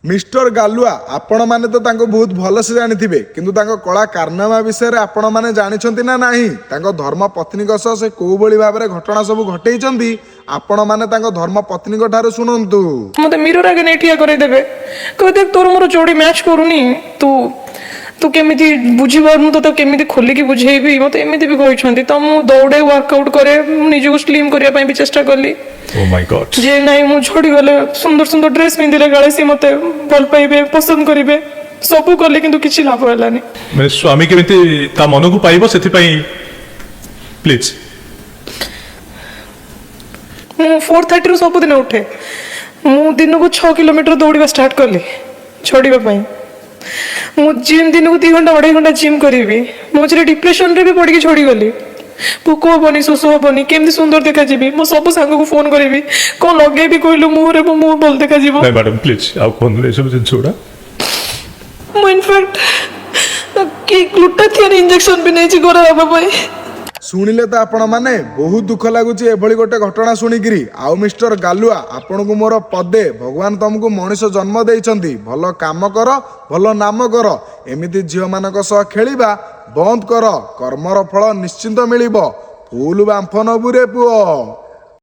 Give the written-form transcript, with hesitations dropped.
Mister ଗାଲୁଆ, ଆପଣମାନେ ତ ତାଙ୍କୁ ବହୁତ ଭଲସେ ଜାଣିଥିବେ, କିନ୍ତୁ ତାଙ୍କ କଳା କାରନାମା ବିଷୟରେ ଆପଣମାନେ ଜାଣିଛନ୍ତି ନା ନାହିଁ? ତାଙ୍କ ଧର୍ମ ପତ୍ନୀଙ୍କ ସହ ସେ କୋଉଭଳି ଭାବରେ ଘଟଣା ସବୁ ଘଟେଇଛନ୍ତି, ଆପଣମାନେ ତାଙ୍କ ଧର୍ମ ପତ୍ନୀଙ୍କ ଠାରୁ ଶୁଣନ୍ତୁ। ମତେ ମିରର ଆଗେ ନେଇ ଠିଆ କରେଇଦେବେ, କହିବେ, "ଦେଖ, ତୋର ମୋର ଯୋଡ଼ି ମ୍ୟାଚ୍ କରୁନି। ତୁ ତୁ କେମିତି ବୁଝିପାରୁନୁ? ତୋତେ କେମିତି ଖୋଲିକି ବୁଝେଇବି?" ମତେ ଏମିତି ବି କହିଛନ୍ତି। ତ ମୁଁ ଦୌଡ଼େ, ୱାର୍କଆଉଟ୍ କରେ, ମୁଁ ନିଜକୁ ସ୍ଲିମ୍ କରିବା ପାଇଁ ବି ଚେଷ୍ଟା କଲି Oh my God. ଯେ ନାଇଁ, ମୁଁ ଝଡ଼ିଗଲେ, ସୁନ୍ଦର ସୁନ୍ଦର ଡ୍ରେସ୍ ପିନ୍ଧିଲେ କାଳେ ସିଏ ମତେ ଭଲ ପାଇବେ, ପସନ୍ଦ କରିବେ। ସବୁ କଲି, କିନ୍ତୁ କିଛି ଲାଭ ହେଲାନି। ମାନେ ସ୍ୱାମୀ କେମିତି ତା ମନକୁ ପାଇବ ସେଥିପାଇଁ, ପ୍ଲିଜ। ମୁଁ 4:30ରୁ ସବୁଦିନ ଉଠେ। ମୁଁ ଦିନକୁ 6 କିଲୋମିଟର ଦୌଡ଼ିବା ଷ୍ଟାର୍ଟ କଲି ଝଡ଼ିବା ପାଇଁ। ମୁଁ ଜିମ୍ ଦିନକୁ 2 ଘଣ୍ଟା, 2.5 ଘଣ୍ଟା ଜିମ୍ କରିବି। ମଝିରେ ଡିପ୍ରେସନରେ ବି ପଡ଼ିକି ଝଡ଼ିଗଲି। ଭୋକ ହବନି, ଶୋଷ ହବନି, କେମିତି ସୁନ୍ଦର ଦେଖାଯିବି। ମୁଁ ସବୁ ସାଙ୍ଗକୁ ଫୋନ କରିବି, "କଣ ଲଗେଇବି କହିଲୁ ମୁହଁରେ, ମୋ ମୁହଁ ଭଲ ଦେଖାଯିବ?" ନାଇଁ ମ୍ୟାଡ଼ାମ, ପ୍ଲିଜ, ଆଉ କୁହନ୍ତୁନି ଏସବୁ ଜିନିଷ ଗୁଡ଼ା। ମୁଁ ଇନଫ୍ୟାକ୍ଟ କି ଗ୍ଲୁଟାଥିଅନ୍ ଇଞ୍ଜେକ୍ସନ ବି ନେଇଛି ଗୋରା ହେବା ପାଇଁ। ଶୁଣିଲେ ତ ଆପଣମାନେ, ବହୁତ ଦୁଃଖ ଲାଗୁଛି ଏଭଳି ଗୋଟେ ଘଟଣା ଶୁଣିକିରି। ଆଉ ମିଷ୍ଟର ଗାଲୁଆ, ଆପଣଙ୍କୁ ମୋର ପଦେ, ଭଗବାନ ତମକୁ ମଣିଷ ଜନ୍ମ ଦେଇଛନ୍ତି, ଭଲ କାମ କର, ଭଲ ନାମ କର। ଏମିତି ଝିଅମାନଙ୍କ ସହ ଖେଳିବା ବନ୍ଦ କର। କର୍ମର ଫଳ ନିଶ୍ଚିନ୍ତ ମିଳିବ। ଫୁଲ ବାମ୍ଫ ନବୁ ରେ ପୁଅ।